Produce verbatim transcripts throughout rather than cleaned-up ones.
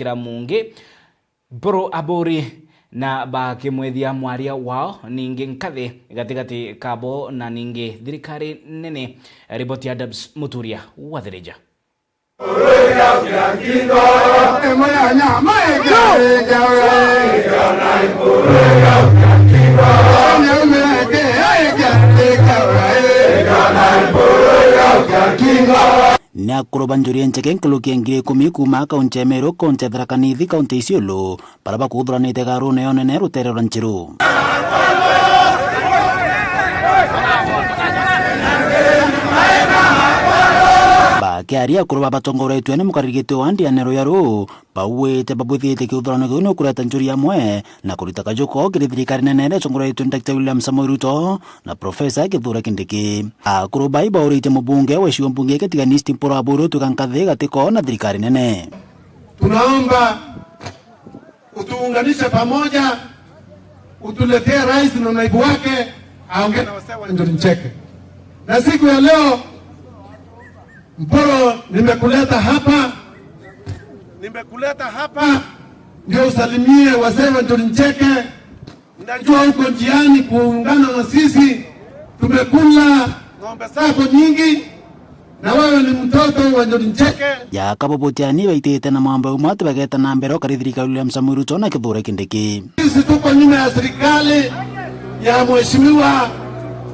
kira mungi. Mpuru aburi na bakimwithia mwaria wao ningi nkathi gatigati kabo na ningi thirikari nene. Riboti ya Debs Muturia wa Thirija. Ni akuru ba Njuri Ncheke nkuruki ya ngiri ikumi kuuma kaunti ya Meru, kaunti ya Tharaka Nithi, kaunti ya Isiolo, baria bakuthuranite garune yo nene rutere rwa Nchiru. Bakiaria, akuru ba batongoretue ni mukariri giti wa Diane Ruyaru, bauite babwithitie kiuthurano kiu ni ukureta Njuri amwe na kurita kaju kao kiri thirikari nene iria itongoretue ni Daktari William Samoei Ruto na Profesa Kithure Kindiki. Akuru bai bauritie mubunge wa gicigo mbunge gia Tigania East Mpuru Aburi utwika nkathi gati kao na thirikari nene. Tunaomba utuunganishe pamoja, utuletee rais na naibu wake aongee na wasee wa Njuri Ncheke. Na siku ya leo, Mpuru, nimekuleta hapa, nimekuleta hapa ndio usalimie wasee wa Njuri Ncheke. Najua uko njiani kuungana na sisi, tumekula ng'ombe zako nyingi, na wewe ni mtoto wa Njuri Ncheke. Yaka bo butiani baitite na mambo umwe ati bageta na mbere ukari thirikari William Samoei Ruto na Kithure Kindiki. Sisi tuko nyuma ya serikali ya Mheshimiwa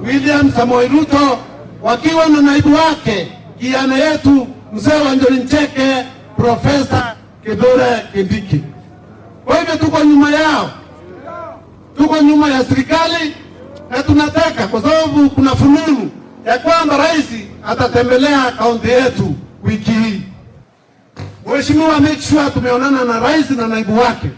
William Samoei Ruto wakiwa na naibu wake, kijana yetu, mzee wa Njuri Ncheke, Profesa Kithure Kindiki. Kwa hivyo tuko nyuma yao, tuko nyuma ya serikali na tunataka, kwa sababu kuna fununu ya kwamba rais atatembelea kaunti yetu wiki hii. Mheshimiwa, make sure tumeonana na rais na naibu wake,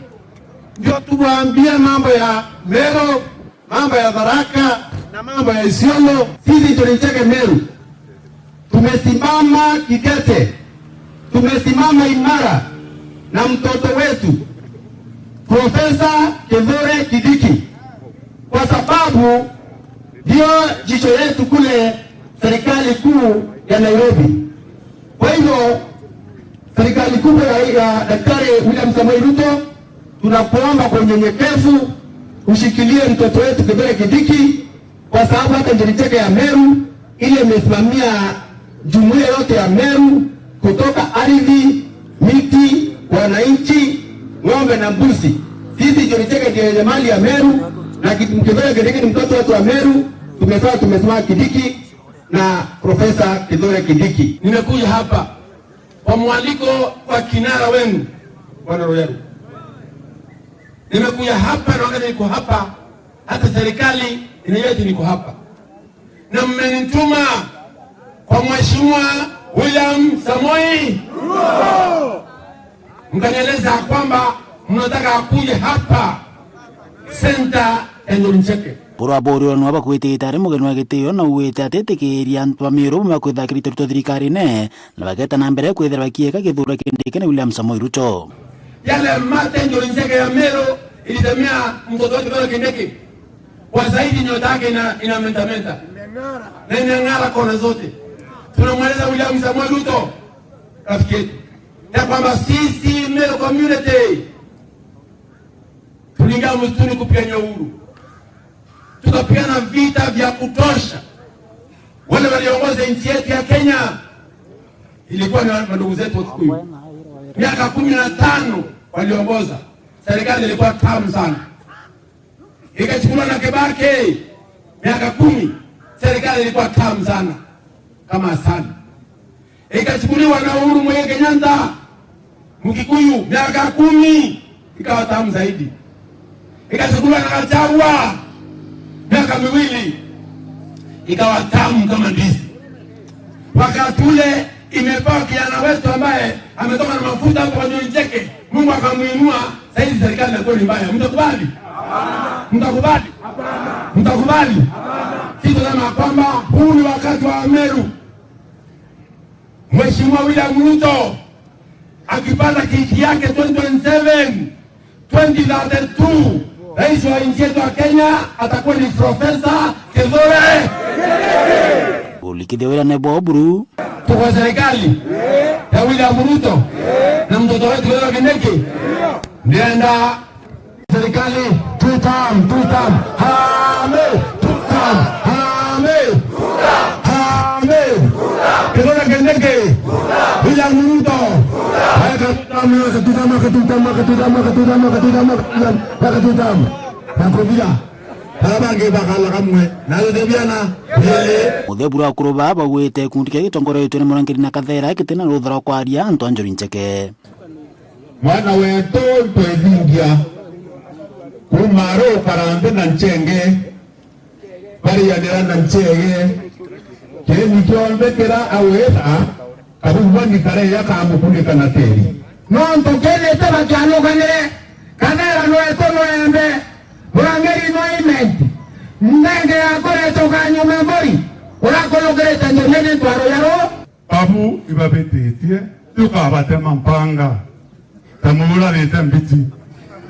ndio tuwaambie mambo ya Meru, mambo ya Tharaka na mambo ya Isiolo. Sisi Njuri Ncheke Meru tumesimama kidete, tumesimama imara na mtoto wetu Profesa Kithure Kindiki, kwa sababu ndio jicho yetu kule serikali kuu ya Nairobi. Kwa hivyo, serikali kubwa ya, ya Daktari William Samoei Ruto, tunakuomba kwa unyenyekevu ushikilie mtoto wetu Kithure Kindiki, kwa sababu hata Njuri Ncheke ya Meru ile imesimamia jumuiya yote ya Meru, kutoka ardhi, miti, wananchi, ng'ombe na mbuzi. Sisi Njuri Ncheke ndio yenye mali ya Meru, na Kithure Kindiki ni mtoto wetu wa Meru. Tumesema tumesimama Kindiki na Profesa Kithure Kindiki. Nimekuja hapa kwa mwaliko wa kinara wenu, Bwana Ruyaru. Nimekuja hapa na wakati niko hapa, hata serikali inajua eti niko hapa. Na mmenituma kwa Mheshimiwa William Samoei Ruto. Mkanieleza kwamba mnataka akuje hapa center ya Njuri Ncheke. Mpuru Aburi nwa bakwitite ari mugeni wa gitio na uite ati itikiria antu ba Meru bakwitha kirito rito thirikarine na bageta na mbere kwithira bakieka Kithure Kindiki na William Samoei Ruto. Yale mate Njuri Ncheke ya Meru ilitemea mtoto wake Kithure Kindiki. Kwa zaidi nyota yake ina, inametameta. Na inang'ara kona zote. Tunamweleza William Samoei Ruto, rafiki yetu, ya kwamba sisi Meru community tuliingia msituni kupigania uhuru. Tukapigana vita vya kutosha. Wale waliongoza nchi yetu ya Kenya ilikuwa ni mandugu zetu wa Kikuyu. Miaka kumi na tano waliongoza. Serikali ilikuwa tamu sana. Ikachukuliwa na Kibaki, miaka kumi, serikali ilikuwa tamu sana, kama asali. Ikachukuliwa na Uhuru Muigai Kenyatta, Mkikuyu, miaka kumi, ikawa tamu zaidi. Ikachukuliwa na Gachagua, miaka miwili, ikawa tamu kama ndizi. Wakati ule imepewa kijana wetu ambaye ametoka na mafuta hapo kwa Njuri Ncheke, Mungu akamuinua, saizi serikali inakuwa ni mbaya. Mtakubali? Mtakubali? Mtakubali? Sisi tunasema kwamba huu ni wakati wa Meru. Mheshimiwa William Ruto akipata kiti yake twenty twenty-seven, twenty thirty-two, rais wa nchi yetu ya Kenya atakuwa ni Profesa Kithure. Ulikithia wira ni bwa buru. Tuko serikali. ya William Ruto na mtoto wetu Kithure Kindiki. Ndienda serikali two term, two term. Harambee, two term. Harambee. Harambee. Kithure Kindiki. William Ruto. Weka two term, weka two term, weka two term, weka two term, weka two term, weka two term, weka two term. Nakuthia. Baria bangi bakala kamwe, na tutebiana. Muthebura akuru baa baugite gikundi kiria gitongoretue ni Murangiri na Kathera gitina rutha rwa kwaria antu a Njuri Ncheke. Mwana wetu ntwethingia, kuuma aru ukara nthi na nchenge, barianira na nchege, keni kionthe kira awira, kabubani kareya kamukunika na tiri. Nontu kenete bakianuganire, Kathera nwetu nwembe, Murangiri no imenti, ndenge ya kuretwo kanyuma mburi, urakulukirite njuriene ntwaro ya ru. Babu ibabititie, tukabatema mpanga, ta muurarite mbiti,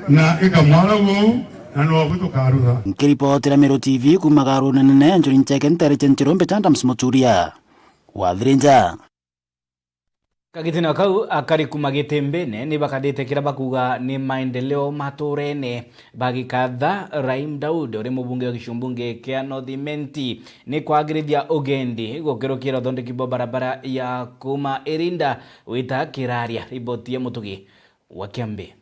na ikamwara uu, na nobu tukarutha. Nkiripotera Meru T V kuuma garu nene Njuri Ncheke, ntereche Nchirumbe cha Adams Muturia. Wathirinja. Kagitina kau, akari kuma Gitimbine ni bakathite kira bakuga ni maendeleo maturene, bagikatha Rahim Daud, uri mubunge wa giciumbunge kia North Imenti, ni kwagirithia ugendi gukirukira uthondeki bwa barabara ya kuma Irinda wita Kiraria. Riboti ya Mutugi wa Kiambi.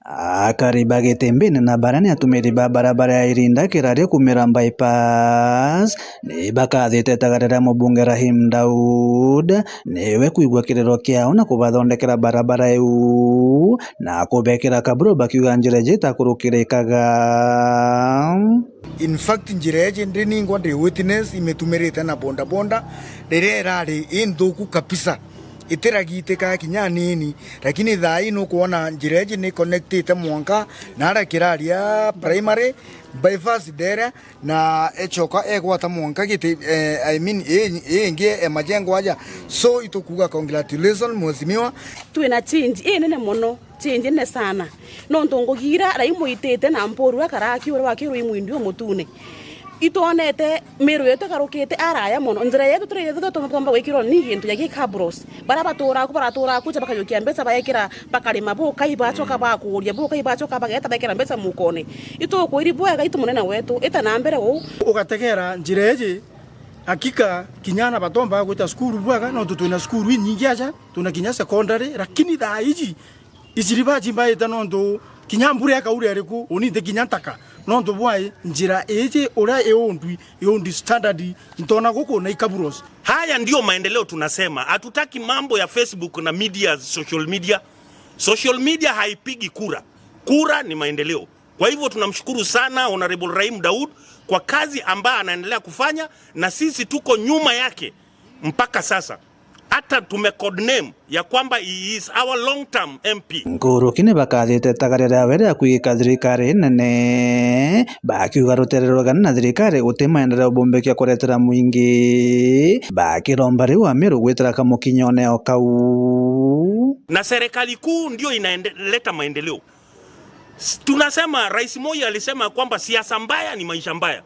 Akari ba Gitimbine na baria ni atumiri ba barabara ya Irinda Kiraria kumira bypass ni bakathite itagaria ria mubunge Rahim Daud niwe kwigua kiriro kiao na kubathondekera barabara iu na kubekira kaburo, bakiuga njira iji itakurukirikaga. In fact, njira iji ndi ningwa ndi witness imitumirite na bodaboda riria irari inthuku kabisa. Itiragitika kinya anini, lakini thaa ii nukwona njira iji ni connectite mwanka na aria Kiraria Primary, bypass ndere, na echoka egwata mwanka Giti, eh, I mean, ii, ii ingi e majengo aja. So itukuga congratulations mheshimiwa. Twina change inene mono, change nene sana. Nontu ngugi ira raimuitite na mpuru akara aki uria wakirwa imwindi umutune. Itwonete Meru yetu ikarukite araya mono. Njira yetu turi yetu twomba gwikirwa ni gintu ya gikabros. Bara batura ku, baratura ku, ja bakajukia mbeca baekira, bakarima bukai, bacoka bakuria bukai, bacoka bageta bekira mbeca mukone. Itukwiri bwega, itu munene wetu, ita na mbere uu. Ugategera njira iji, hakika kinya ana batomba gwita cukuru bwega, nontu twina cukuru inyingi aja, twina kinya secondary, lakini thaa iji Iciribaji mbaite nontu kinya mbura ikaura iriku, uni nti kinya ntaka. Nontu bwai njira iji uria iundwi, iundwi standard, ntona guku na ikaburos. Haya ndio maendeleo tunasema. Hatutaki mambo ya Facebook na media, social media. Social media haipigi kura. Kura ni maendeleo. Kwa hivyo tunamshukuru sana Honorable Rahim Daud kwa kazi ambayo anaendelea kufanya, na sisi tuko nyuma yake mpaka sasa. Hata tume codename ya kwamba he is our long term M P. Nkuruki ni bakathite itagaria riawe ria kwigika thirikari nene, bakiuga rutere rwegana na thirikari guti maendeleo bumbikia kuretera mwingi, bakiromba riu Amiru gwitira kamukinyone o kau. Na serikali kuu ndio inaleta maendeleo. S-, tunasema, Rais Moi alisema kwamba siasa mbaya ni maisha mbaya.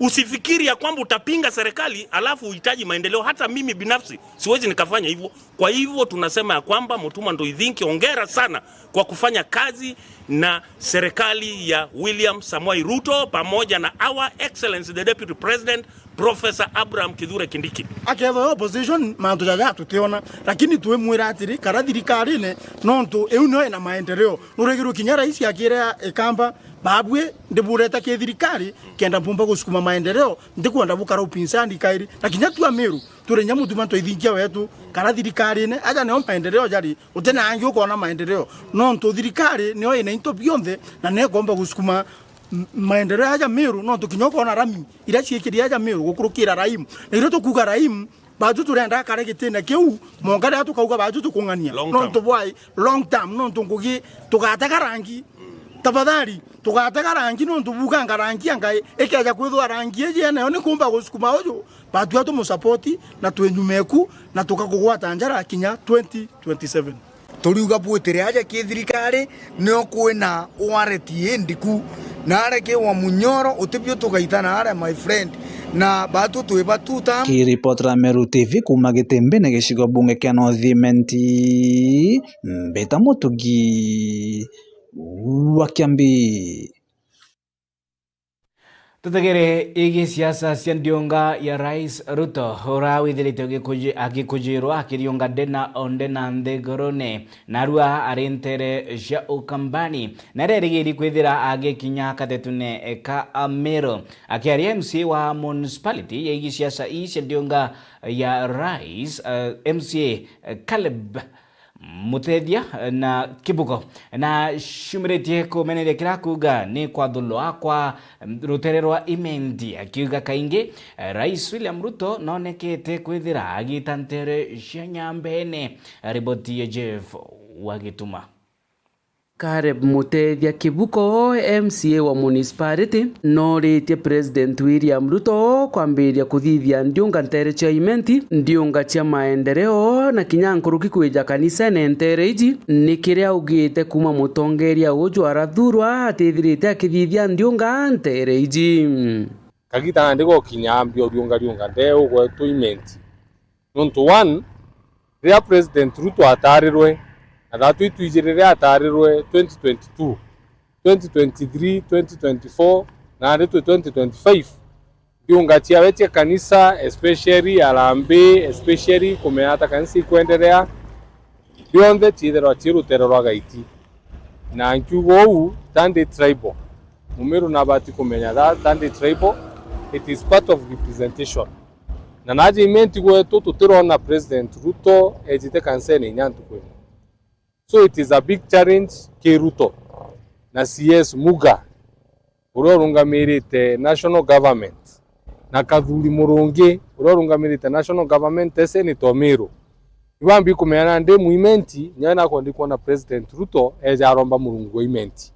Usifikiri ya kwamba utapinga serikali alafu uhitaji maendeleo. Hata mimi binafsi siwezi nikafanya hivyo. Kwa hivyo tunasema ya kwamba Mutuma Ndoi Thinki, hongera sana kwa kufanya kazi na serikali ya William Samoei Ruto pamoja na our Excellency the Deputy President Professor Abraham Kithure Kindiki. Akethwa yo opposition, mantu jaja tutiona, lakini twimwira atiri, kara thirikarine, nontu iu nio ina maendeleo. Nuregirwe kinya rais akire Ikamba, babue, ndibureta ki thirikari kenda mpumba gusukuma maendeleo, ndikwenda bukara upinzani kairi. Na kinya tu Amiru, turi nya Mutuma Ndoi Thinki wetu, kara thirikarine, aja nio maendeleo jari, utina angi ukona maendeleo. Nontu thirikari nio ina into bionthe, na nio ikomba gusukuma m-, maendeleo aja Meru, nontu kinya ukona rami iria ciikiri aja Meru gukurukira Rahim. Na iria tukuga Rahim, batu turenda akare gitine kiu, monka riria tukauga batu tukung'ania. Long term. Nontu bwai, long term, nontu ngugi tugatega rangi. Tafadhali, tugatega rangi nontu buganga rangi ya Ngai, ikeja kwithwa rangi iji nayo ni kumba gusukuma uju, batu tumusapoti na twi nyuma eku na tukakugwata njara kinya twenty twenty-seven. Turiuga bwitire aja ki thirikari, nio kwina wareti indiku. Na aria ki wa Munyoro, utibio tugaitana aria, my friend. Na batu twi batuta. Kiripotera Meru T V kuuma Gitimbine, gicigo bunge kia North Imenti, Mbita Mutugi wa Kiambi. Tutegere igi siasa cia ndiunga ya Rais Ruto, uria withirite ugikuji-, agikujirwa akiriunga ndena o ndena nthigurune, narua ari ntere cia Ukambani, na arerigiri kwithira agikinya katetune ka Meru. Akiaria M C A wa municipality ya igi siasa ii cia ndiunga ya Rais, eh, M C A Caleb Mutethia na Kibugo, na ciumiritie kumeneria kira kuuga ni kwathulwa kwa rutere rwa Imenti, akiuga kaingi, eh, Rais William Ruto nonekete kwithira agita ntere cia nyambene. Riboti ya Jeff wa Gituma. Caleb Mutethia Kibugo, M C A wa municipality, noritie President William Ruto kwambiriria kuthithia ndiunga ntere cia Imenti, ndiunga cia maendeleo, na kinya nkuruki kwija kanisene ntere iji, ni kiria augite kuuma mutongeria uju arathurwa atithirite akithithia ndiunga ntere iji. Kagita nandi gokinya ambia uriunga riunga ndee ugwetwa Imenti. Nontu one, riria President Ruto atarirwe, na tatu itwiji riria atarirwe twenty twenty-two, twenty twenty-three, twenty twenty-four, na nandi twi twenty twenty-five, ndiunga ciawe cia kanisa, especially harambee, especially kumenya ata kanisa ikwenderea, bionthe ciithirwa cii rutere rwa Gaiti. Na nkiuga uu, tandi tribal. Mumiru nabati kumenya that tandi tribal, it is part of representation. Na naja Imenti gwetu tutirona President Ruto ejite kanisene inya ntuku imwe. So it is a big challenge ki Ruto na C S Muga, uria urungamirite national government, na Kathuri Murungi, uria urungamirite national government e Senator Miru. Ibambi kumenya nandi mu Imenti, nyawe nakwenda kwona President Ruto eja aromba Murungu wa Imenti.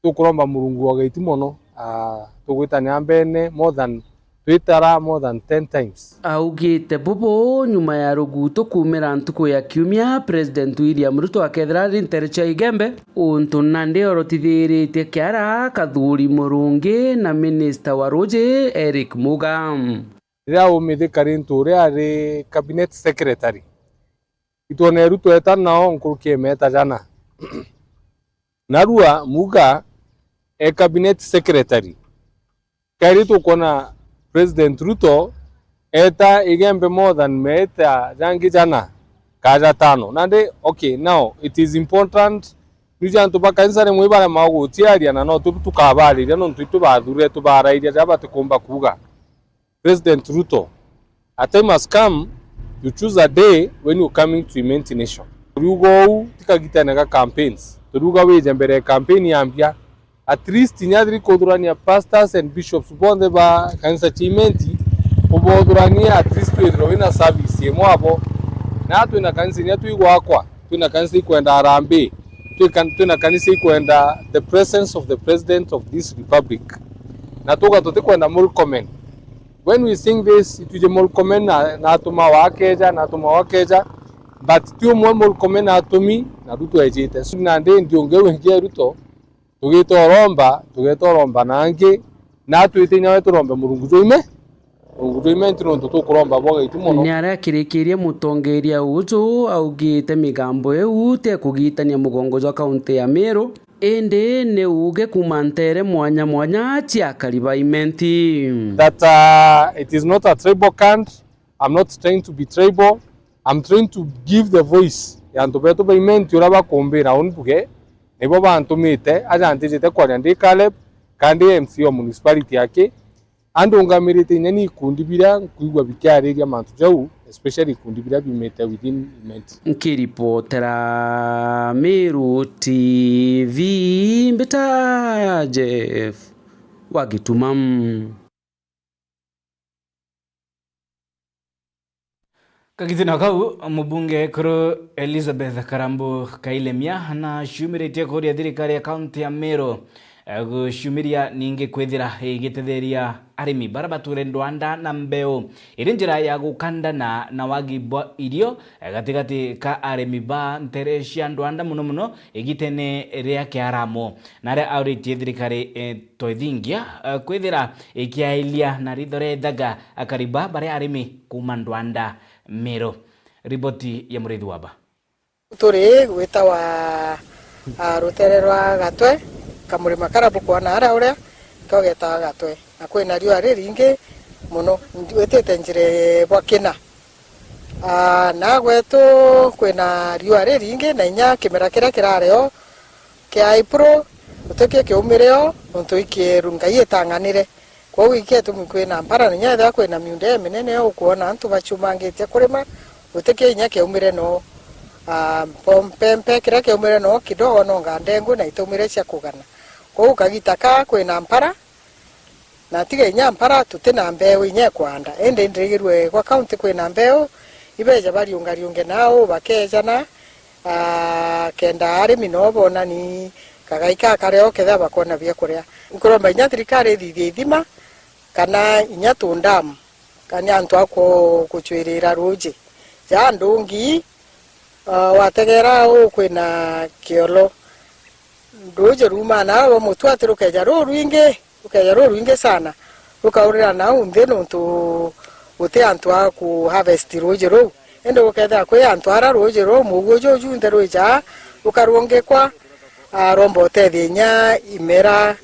Tukuromba Murungu wa Gaiti mono, ah, tugwitania mbene more than, twitara more than ten times. Augite bubu nyuma ya rugutu kuumira ntuku ya kiumia, President William Ruto akethira ari ntere cia Igembe, untu nandi orotithiritie kiara Kathuri Murungi na minista wa ruuji Eric Muga. Riria umithika rintu uria ari cabinet secretary, itwone Ruto eta nao nkuruki ya meta jana. Narua Muga e cabinet secretary. Kairi tukwona President Ruto eta Igembe more than meta jangi jana ka jatano. Nandi, okay, now it is important. Nuju antu ba kanisa rimwe ibarema gutiaria na no tu-, tukabariria nontu itu bathurire tubarairia ja batikumba kuuga. President Ruto, a time has come, you choose a day when you coming to Imenti Nation. Turiuga uu ti kagitene ga campaigns. Turiuga wije mbere ya campaign yambia. At least inya thiri kuthurania pastors and bishops bonthe ba kanisa cia Imenti, ubothuranie at least withirwe wina service imwe abo. Na twina kanisa inya twi gwakwa, twina kanisa ikwenda harambee, twi kan-, twina kanisa ikwenda the presence of the president of this republic. Na tuga tutikwenda Murkomen. When we sing this, itwiji Murkomen na, na atuma wakeja, na atuma wakeja, but ti umwe Murkomen atumi, na Ruto ejite. So, nandi ndiungi wingi e Ruto, tugite uromba, tugite uromba na angi, na twite inya we turombe Murungu jwa Ime-, Murungu jwa Imenti nontu tukuromba bwa Gaiti mono. Ni aria akirikirie mutongeria uju augite migambo iu ti ya kugitania mugongo jwa kaunti ya Meru, indi ni uuge kuuma ntere mwanya mwanya cia akari ba Imenti. That, uh, it is not a tribal cant. I'm not trying to be tribal. I'm trying to give the voice ya antu betu ba Imenti uria bakumbira uni mbuge, nibo bantumite, aja ntijite kwaria ndi Caleb, kandi M C A wa municipality aki, andungamirite inya ni ikundi biria nkwigua bikiariria mantu jau, especially ikundi biria biumite within Imenti. Nkiripotera Meru T V, mbita Jeff wa Gituma. Kagitino kau, mubunge ekuru Elizabeth Karambu Kailemia naciumiritie kuria thirikari ya kaunti ya Meru Guciumiria ningi kwithira igitetheria arimi bara bature ndwanda na mbeu, iri njira ya gukandana na wagi bwa irio gatigati ka arimi ba ntere cia ndwanda, mono mono igitene ria kiaramo. Naria auritie thirikari, eh, twethingia, eh, kwithira ikiailia na ritho ria ithaga akari ba baria arimi kuuma ndwanda Meru. Riboti ya Muriithi Waba. Turi gwitawa, ah, rutere rwa Gatwe, kamurima karia bukwona aria uria, niko getawa Gatwe. Na kwina riua riringi mono, witite njira bwa kina. Ah, na gwetu kwina riua riringi, na inya kimera kiria kirari o kia April, gutikio kiumire o, nontu ikieru Ngai itang'anire. Kwou ikio itumi kwina mpara, na inya ethira kwina miunda iminene, ukwona antu bacumangitie kurima, gutikio inya kiaumire no. Ah, mpo-, mpempe kiria kiaumire no kidogo, no ngandengu na itaumire cia kugana. Kwou kagita ka kwina mpara, na tiga inya mpara, tutina mbeu inya ikwanda. Indi ndirigirue gwa kaunti kwina mbeu, ibeja bariungariunge nao, bakejana, ah, kenda arimi noo bonani kagai ka karia o kethira bakwona bia kuria. Nkuromba inya thirikari ithithie ithima, kana inya tundamu, kana antu a ku-, kucwirira ruuji. Ja ndungi, ah, wategera u kwina kiolo. Ruuji ruumaa na aba mutu ati rukeja rurwingi, rukeja rurwingi sana, rukaurira nau nthi nontu guti antu a ku harvest ruuji ruu. Indi gukethira kwi antu ara ruuji ruu, muguo juu junthe rwijaa rukarungikwa, ah, rwomba utethia inya imera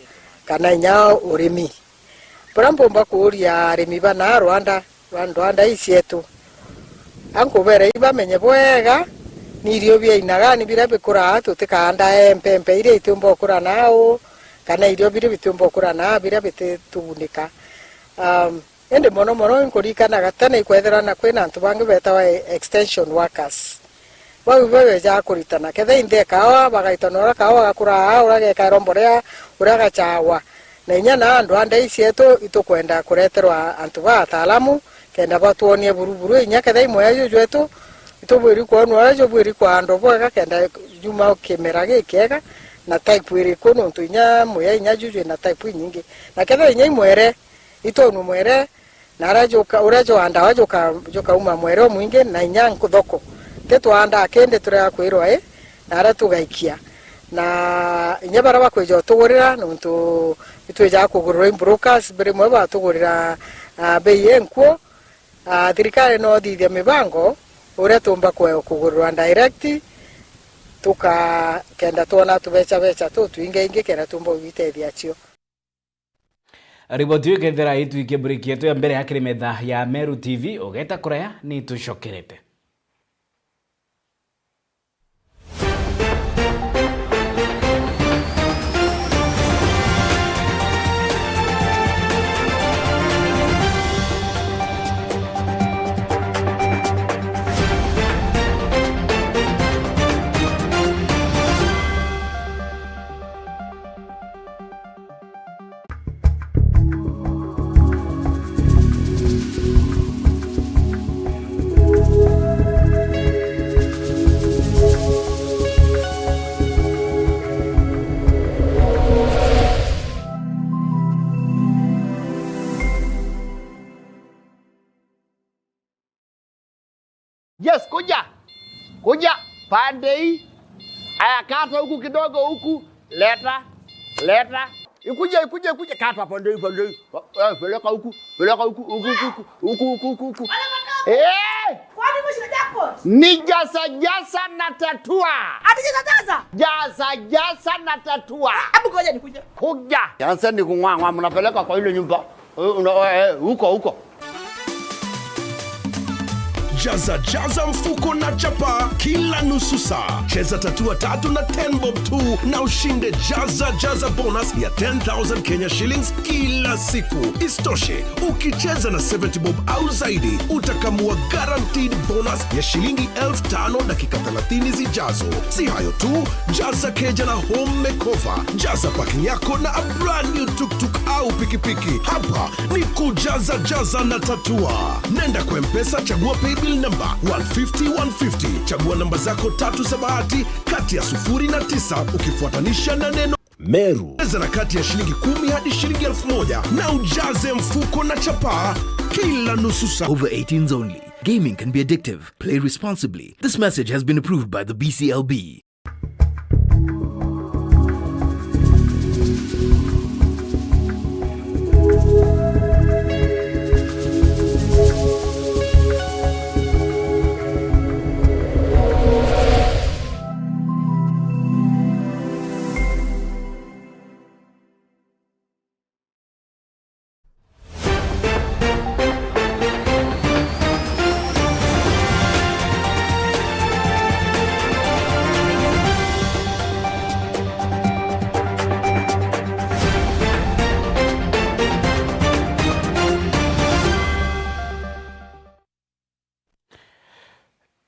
kana inya urimi. Buria mpumba kuuria arimi bana rwanda, rwa ndwanda ii cietu. Ankubere ibamenye bwega, ni irio bia aina gani biria bikuraa, tutikaandae mpempe iria itiumba ukura nau, kana irio biria bitiumba ukura naa biria bititugunika. Um, indi mono mono inkuririkanaga tene ikwethirwa na kwina antu bangi betawa extension workers. Bau ibo bejaa kuritana. Kethira inthe kaawa, bagaitanwa uria kaawa gakuraa, uria geka irombo ria, uria gachaagwa. Na inya na andu a ndai cietu itukwenda kureterwa antu ba ataalamu, kenda batwonie buruburu. Inya kethira i muya juju jwetu, itubwiri kwonwa uria jubwiri kwaandwa bwega, kenda juma kimera gikiega, na type iriku, nontu inya muya inya juju ina type inyingi. Na kethira inya i mwere, itonwe mwere, na aria juka-, uria juandawa juka-, jukauma mwere umwingi, na inya nku-, thoko. Ti twandaa kindi turega kwirwa i, na aria tugaikia. Na inya baria bakwija utugurira, nontu itwijaga kugurwa i brokers, rimwe batugurira, ah, bei enkuo. Ah, thirikari no thithia mibango uria tumba kwe-, kugurirwa direct, tuka-, kenda twona tubecha becha tu twingaingi, kenda tumba gwitethia cio. Riboti iu ikethira itwikie break yetu ya mbere ya kiri metha ya Meru T V, ugeta kuraya ni tucokerete. Yes, kuja. Kuja pande hii. Aya, kata huku kidogo huku. Leta. Leta. Ikuje, ikuje, ikuje. Kata pande hii, pande hii. Eh, peleka huku. Peleka huku, huku, huku, huku. Eh! Kwani mwisho jackpot? Ni jaza, jaza na tatua. Ati jaza, jaza? Jaza, jaza na tatua. Hebu ngoja nikuje. Kuja. Anzeni kung'ang'a, mnapeleka kwa ile nyumba. Eh, una-, eh, huko, huko. Jaza, jaza mfuko na chapa kila nusu saa. Cheza tatua tatu na ten bob tu na ushinde jaza, jaza bonus ya ten thousand Kenya shillings kila siku. Isitoshe, ukicheza na seventy bob au zaidi, utakamua guaranteed bonus ya shilingi elfu tano dakika thelathini zijazo. Si hayo tu, jaza keja na home makeover, jaza parking yako na a brand new tuk-tuk au pikipiki. Hapa ni kujaza jaza na tatua. Nenda kwa M-Pesa, chagua paybill number one fifty one fifty, chagua namba zako tatu za bahati kati ya sufuri na tisa, ukifuatanisha na neno Meru. Cheza na kati ya shilingi kumi hadi shilingi elfu moja na ujaze mfuko na chapaa kila nusu saa. Over eighteens only. Gaming can be addictive. Play responsibly. This message has been approved by the B C L B.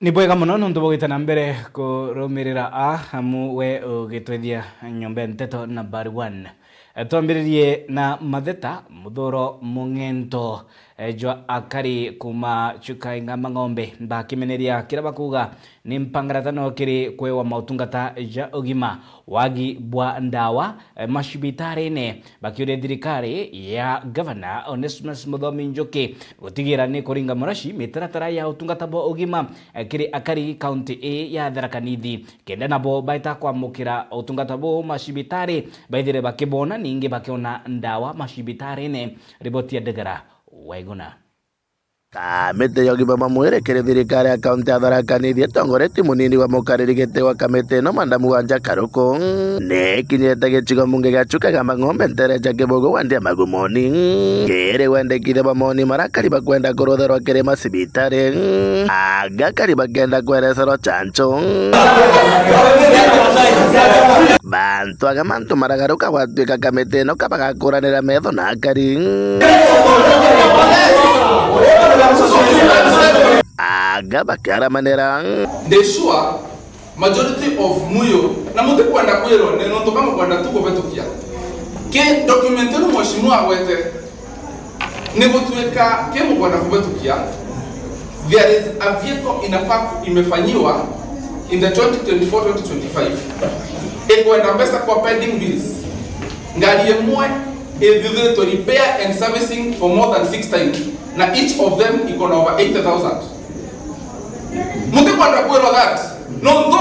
Ni bwega mono nontu bwa gwita na mbere kurumirira a amu we ugitwethia nyomba ya nteto nambari one. Eh, twambiririe na matheta, muthuro mung'ento, eh, jwa akari kuma Chuka Igamba Ng'ombe bakimeneria kiria bakuga ni mpangaratano kiri kwewa mautungata ja ugima, wagi bwa ndawa, eh, macibitarine, bakiuria thirikari ya Gavana Onesmus Muthomi Njuki gutigira ni kuringa muraci mitaratara ya utungata bwa ugima, eh, kiri akari kaunti ii ya Tharaka Nithi, kenda nabo baita kwamukira utungata buu macibitari, baithire bakibona ningi bakiona ndawa macibitarine. Riboti ya Ndegera Waiguna. Kamiti ya ugima bwa mwiri kiri thirikari ya kaunti ya Tharaka Nithi itongoretie munini wa mukariri giti wa kamiti ino, Madamu Wanja Karuku, ni ikinyite gicigo mbunge gia Chuka Igamba Ng'ombe, ntere ja Kibugu, wandi ya Magumoni, kiri wendekithia bwa moni maria akari bakwenda kurutherwa kiri macibitari, aga akari bakenda kwerecerwa chancho. Bantu aga mantu maragaruka gwatuika kamiti ino kabagakuranira metho na akari. Aga bakiaramanira. They sure majority of Muyo, na mutikwenda kwirwo ni nontu ka mukwenda tu kubetukia. Ki document ino mheshimiwa agwete, ni gutuika ki mukwenda kubetukia, there is a vehicle inafaa ku-, imefanyiwa in the twenty twenty-four twenty twenty-five. Ikwenda mbeca kwa pending bills. Ngari imwe ithithiritwe repair and servicing for more than six times, na each of them iko na over eighty thousand. Mutikwenda kwirwa that. Nontu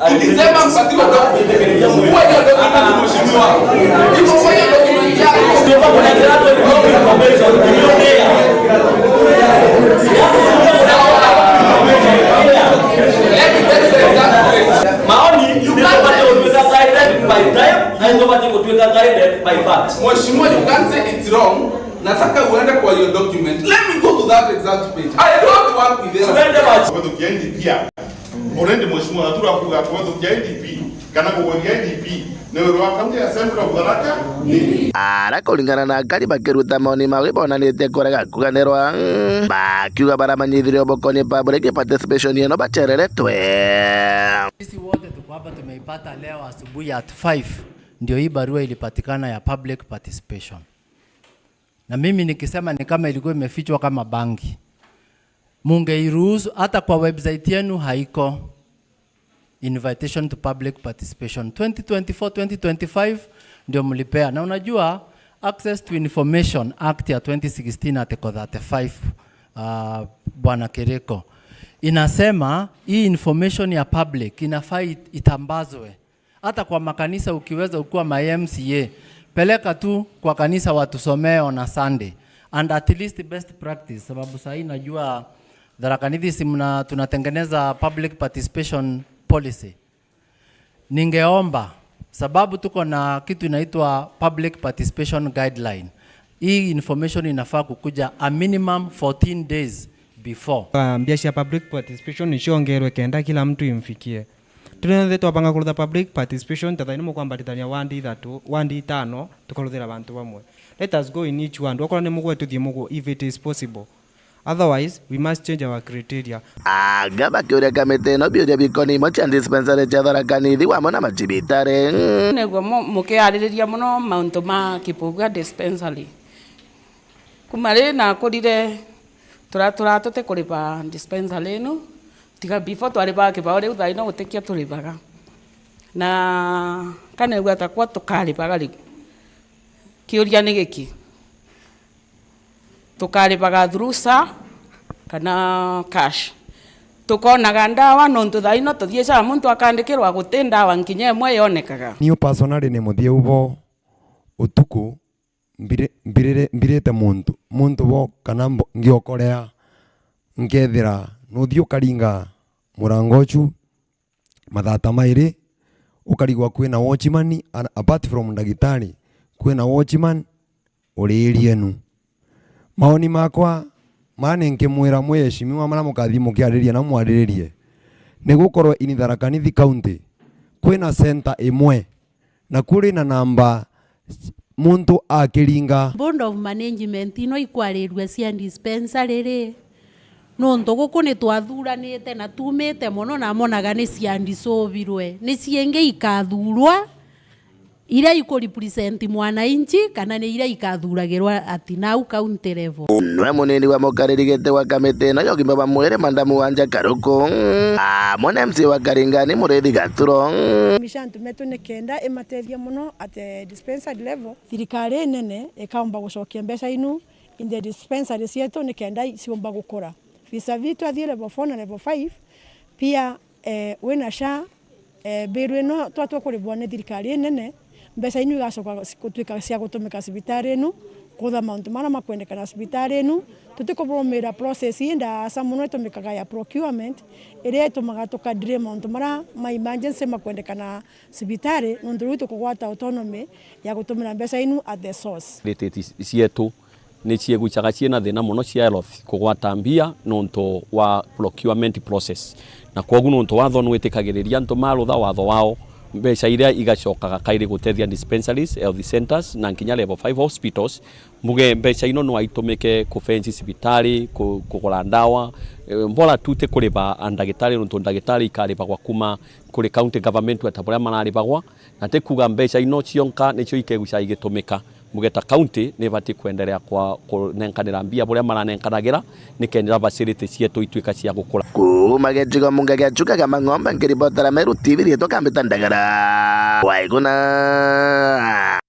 tukisema mpatiwe document, chukua hiyo document mheshimiwa. Chukua hiyo document yako. Let me tell you the exact date. Maoni, you can't say it. By time, na ndio bati kutuweka guided by facts. Mheshimiwa, you can't say it's wrong. Nataka uende kwa hiyo document. Let me go to that exact page. I don't want to be there. Tuende basi. Kubethukia N D P a. Already mheshimiwa Gathuru akuga kubethukia N D P kana kugweria N D P ni wira wa county assembly of Tharaka Nithi. Ara kuringana na akari bakiruta maoni mao ibonanite kurega kuganirwa, bakiuga baramanyithirio bokoni public participation ino bachereretwe. Sisi wote tuko hapa, tumeipata leo asubuhi at five, ndio hii barua ilipatikana ya public participation. Na mimi nikisema ni kama ilikuwa imefichwa kama bangi. Mungeiruhusu, hata kwa website yenu haiko. Invitation to public participation twenty twenty-four, twenty twenty-five ndio mlipea. Na unajua, Access to Information Act ya twenty sixteen article thirty-five, uh, Bwana Kiriko, inasema hii information ya public inafaa it-, itambazwe. Hata kwa makanisa ukiweza ukuwa my M C A, peleka tu kwa kanisa watusomee on a Sunday. And at least best practice, sababu saa hii najua Tharaka Nithi si mna-, tunatengeneza public participation policy. Ningeomba, sababu tuko na kitu inaitwa public participation guideline. Hii information inafaa kukuja a minimum fourteen days before. Ah, mbia cia public participation niciongerwe kenda kila mtu imfikie. Turi onthe twabanga kurutha public participation, ta thaini mukwambaritania wandi ithatu, wandi itano, tukaruthira bantu bamwe. Let us go in each ward. Okorwo ni mugwe, tuthie mugwe, if it is possible. Otherwise, we must change our criteria. Aga bakiuria kamiti ino biuria bikoni imwe cia dispensary cia Tharaka Nithi wamwe na macibitari. Niguo mu-, mukiaririria muno mauntu ma Kibugu dispensary. Kuma ri nakurire, tura-, tura tutikuriba dispensary ino. Tiga before twaribaga kibao, riu thaa ino gutikio turibaga. Na kanegua takwa tukaribaga ri? Kiuria ni giki, tukaribaga through SHA kana cash? Tukonaga ndawa nontu thaa ino tuthiicaga muntu akandikirwa guti ndawa nkinya imwe yonekaga. Niu personally ni muthiu bo utuku mbiri-, mbirire-, mbirite muntu, muntu bo kana mbo-, ngiokorea nkethira nuthi ukaringa murango ucu mathaa ta mairi, ukarigwa kwina watchman, and apart from ndagitari, kwina watchman, uriirie nu. Maoni makwa mani nkimwira mwiheshimiwa mara mukathi mukiariria na mwariririe, ni gukorwa in Tharaka Nithi County kwina center imwe na kuri na namba muntu akiringa. Board of Management ino ikwarirua cia dispensary ri? Nontu guku ni twathuranite na tuumite mono, na monaga ni cia ndicubirwe, ni ciingi ikathurwa iria ikurepresent mwananchi, kana ni iria ikathuragirwa ati nau county level. Nwe munini wa mukariri giti wa kamiti ino ya ugima bwa mwiri, Madamu Wanja Karuku, amwe na M C A wa Karingani, Murithi Gaturo. Mishantu metu ni kenda imatethia mono at the dispensary level. Thirikari inene ikaumba gucokia mbeca inu in the dispensary cietu ni kenda ciumba gukura. Vis-a-vis twathii level four na level five, pia, eh, wina SHA, eh, bill ino twatua kuribwa ni thirikari inene, mbeca inu igacoka gutwika cia gutumika cibitari inu, kutha mauntu mara makwendekana cibitari inu. Tutikuburumira process ii ndaasa mono itumikaga ya procurement, iria itumaga tukadelay mauntu mara ma emergency makwendekana cibitari, nontu riu tukugwata autonomy ya gutumira mbeca inu at the source. Facilities cietu ni ciegwicaga ciina thina mono cia health kugwata mbia nontu wa procurement process, na kwogu nontu watho nwitikagiriria antu marutha watho wao, mbeca iria igacokaga kairi gutethia dispensaries, health centres na nkinya level five hospitals. Mbuge mbeca ino no aitumike kufenci cibitari, ku-, kugura ndawa, eh, mbora tu ti kuriba ndagitari, nontu ndagitari ikaribagwa kuma kuri county government ta buria mararibagwa, na ti kuuga mbeca ino cionka nicio ikeguca igitumika. Mbuge ta county ni ibati kwenderea kwa kunenkanira mbia buria maranenkanagira, nikenda facility cietu itwika cia gukura. Kuuma gicigo munga gia Chuka gia Mang'ombe, nkiribotera Meru T V, riitwa Kambita Ndagara. Waiguna.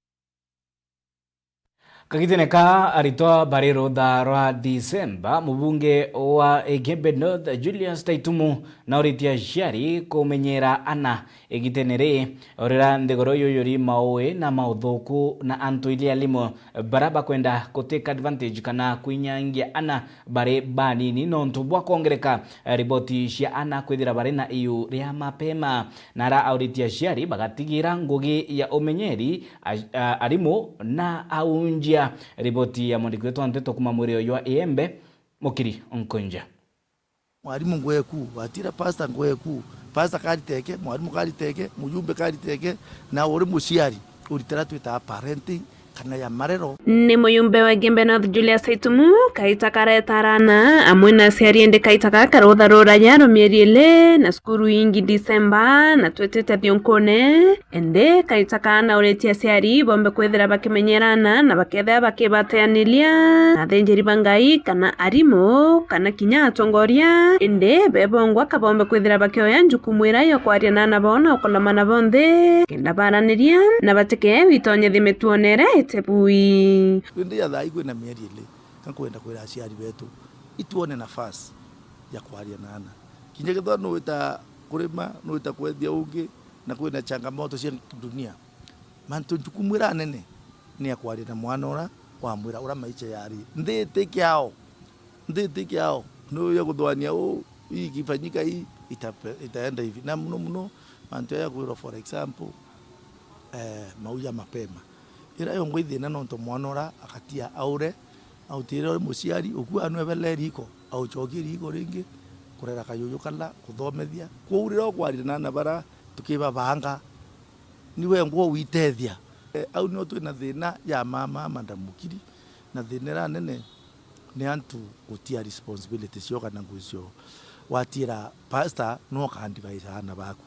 Kagitene ka aritwa bari rutha rwa Disemba, mubunge wa Igembe North, Julius Taitumu, nauritie aciari kumenyera ana igitene ri, urira nthiguru yuyuri maui na mauthuku na antu ili alimu bara bakwenda ku take advantage kana kwinyangia ana bari banini nontu bwa kwongereka, eh, riboti cia ana kwithira bari na iu ria mapema. Nara auritie aciari bagatigira ngugi ya umenyeri, a-, a-, arimu na aunjia. Riboti ya mwandiki wetu wa nteto kuma mwiri uyu wa Igembe, Mukiri Nkunja. Mwarimu ngweku, watira pastor ngweku, pastor kariteke, mwarimu kariteke, mujumbe kariteke, na uri muciari, uritira twitaga parenting, kana ya marero. Ni muyumbe wa Igembe North Julius Aitumu, kaita kareta arana amwe na aciari, indi kaita gaka rutha ruraya rwa mieri ili na cukuru ingi Disemba, na twitite thiunkune. Indi kaita kaa nauritie aciari bombe kwithira bakimenyerana na bakethira bakibateaniria na athinjiri ba Ngai kana arimu kana kinya atongoria, indi bebongwa kabombe kwithira bakioya njukumu iria ya kwaria na ana bao na ukulama nabo nthi, kenda baraniria na batikee witonyethie mituone iria iti bui. Indi ya thaa ii kwina mieri ili, ka nkwenda kwira aciari betu, ituone nafasi ya kwaria na ana. Kinya kethira nuwita kurima, nuwita kwethia ungi, na kwina changamoto cia dunia, mantu njukumu iria nene ni ya kwaria na mwana ura, wamwira ura maisha yari. Nthi iti kiao. Nthi iti kiao. Ni uya kuthwania uu, hii ikifanyika hii, itape-, itaenda hivi. Na muno muno, mantu aya kwirwa, for example, eh, mauja mapema. Ira yongwa ithina nontu mwana ura agatia aure, autire uri muciari, ukua anwebele riko, aucokie riko ringi, kurera kayuyu kala, kuthomethia. Kwou riria ukwaria na ana bara, tukibabanga, ni wengwa witethia. Eh, au nio twina thina ya mama, Madam Mukiri, na thina iria nene ni antu gutia responsibility cio kana ngugi cio. Watiira pastor, no ka advise aana baku.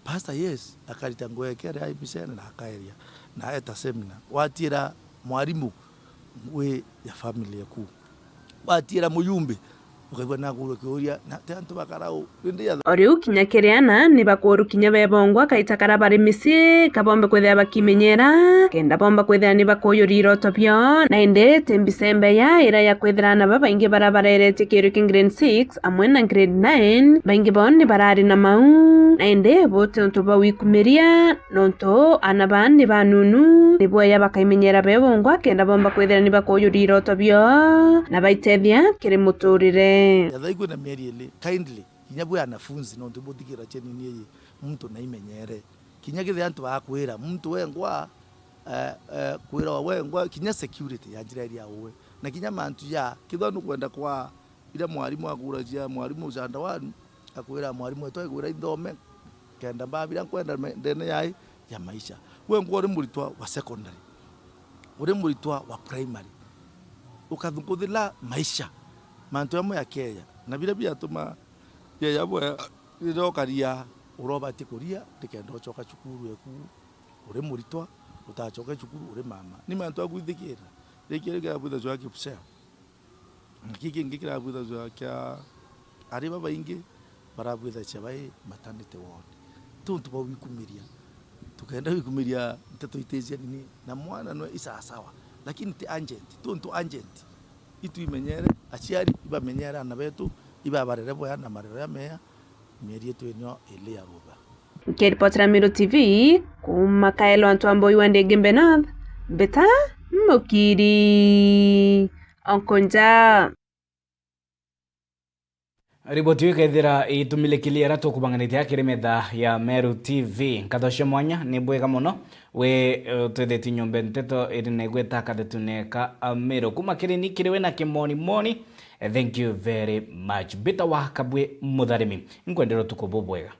Pastor, yes, akarita ngugi yake ari I B C N na akaeria, na eta seminar. Watiira mwarimu, ngugi ya family yaku. Watiira muyumbe, Ukaigua nakurwa kiuria, na ti antu bakara u? Rindi ya O riu kinya kiri ana ni bakuru kinya bebongwa kaita kara bari micii kabombe kwithira bakimenyera, kenda bomba kwithira ni bakuyuria iroto bio. Na indi ti mbica imbeya ira ya kwithira ana babaingi bara bareretie kiurio kia grade six amwe na grade nine, baingi bao ni barari na mau. Na indi buti untu bwa wikumiria, nontu ana baa ni banunu, ni bwega bakaimenyera bebongwa kenda bomba kwithira ni bakuyuria iroto bio na baitethia kiri muturire. Yathaigwe na mieri ili, kindly, kinya bwi anafunzi, nontu buthigira cheni ni iyi, muntu naimenyere. Kinya kethira antu bakwira, muntu wengwa, eh, eh, kwira wengwa, kinya security ya njira iria uwe. Na kinya mantu ja, kethira nukwenda kwa ira mwarimu akuragia mwarimu ucanda wanu, akwira mwarimu, etwa igwira inthome, kenda mbabira nkwenda me-, ndene yai ya maisha. Wengwa uri muritwa wa secondary, uri muritwa wa primary, ukathunguthira maisha, mantu amwe ya Kenya, na bira biatuma Yeyabwe riria ukaria, uria ubati kuria, nikenda ucoka cukuru eku uri muritwa, utacoke cukuru uri mama. Ni mantu a gwithikira. Riki kiri kirabwithagua kia Kipsea. Na kii kingi kirabwithagua kia ari babaingi barabwithagia bai maternity ward. Ti untu bwa gwikumiria. Tukenda gwikumiria nteto itijia nini, na mwana nwe isasawa, lakini ti urgent. Ti untu urgent. Itwimenyere, aciari ibamenyere aana betu, ibabarere bwega na marero jamea mieri yetu inio ili ya rutha. Nkiripotera Meru T V kuuma Kaelo, antu a Mboi wa Ndingi Mbe North, Mbita Mukiri Onkonja. Riboti iu ikethira itumilikiria aria tukubanganitie akiri metha ya Meru T V. Nkatho cia mwanya, ni bwega mono. We, eh, utwithitie nyombe nteto iri na igweta kathetune ka Amiru. Kuma kiri ni kiri we na kimonimoni, eh, thank you very much. Mbita wa Kabwe Mutharimi. Nkwendera utuku bubwega.